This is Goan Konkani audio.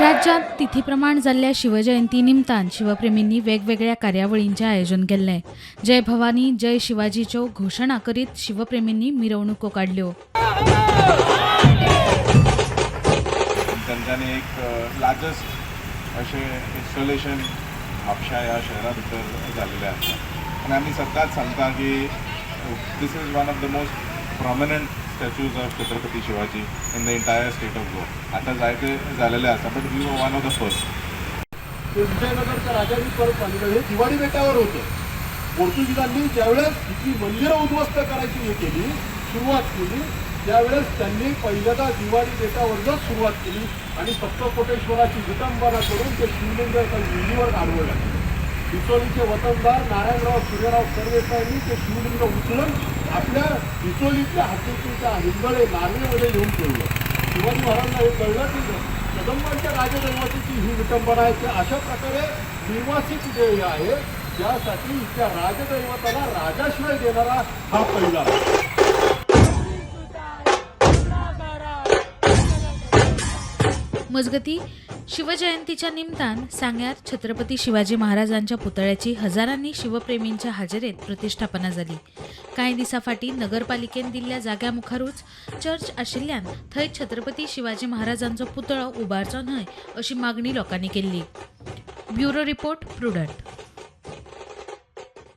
राज्यांत तिथीप्रमाण जाल्ल्या शिवजयंती निमतान शिवप्रेमींनी वेगवेगळ्या कार्यावळींचें आयोजन केल्लें. जय भवानी जय शिवाजीच्यो घोशणा करीत शिवप्रेमींनी मिरवणुको काडल्यो. तांच्यांनी एक लार्जस्ट अशें इन्स्टॉलेशन म्हापशा ह्या शहरा भितर जाल्लें आसा आनी आमी सदांच सांगता की this is one of the most prominent statues of Chhatrapati Shivaji in the entire state of Goa. आतां जायते जालेले आसा, but we were one of the first. ते विजयनगरच्या राजांनी परत बांधलेलं हे दिवाडी बेटावर होतं. पोर्तुगीजांनी ज्यावेळेस इथली मंदिरं उद्ध्वस्त करायची हे केली, सुरुवात केली, त्यावेळेस त्यांनी पहिल्यांदा दिवाडी बेटावरच सुरुवात केली आणि सप्तकोटेश्वराची विटंबना करून ते शिवलिंग एका विहिरीवर आडवं टाकलं. डिचोलीचे वतनदार नारायणराव सूर्यराव सरदेसाईंनी ते शिवलिंग उचलून आपल्या डिचोलीतल्या हद्दीतून त्या हिंगळे नार्वेमध्ये नेऊन ठेवलं. शिवाजी महाराजांना हे कळलं की कदंबांच्या राजदैवतेची ही विटंबना आहे. ते अशा प्रकारे निर्वासित देह आहे, ज्यासाठी त्या राजदैवताला राजाश्रय देणारा हा पहिला. मजगती, शिवजयंतीच्या निमतान सांग्यार छत्रपती शिवाजी महाराजांच्या पुतळ्याची हजारांनी शिवप्रेमींच्या हाजेरेत प्रतिष्ठापना जाली. कांय दिसां फाटीं नगरपालिकेन दिल्ल्या जाग्या मुखारूच चर्च आशिल्ल्यान थंय छत्रपती शिवाजी महाराजांचो पुतळो उबारचो न्हय अशी मागणी लोकांनी केल्ली. Bureau report, Prudent.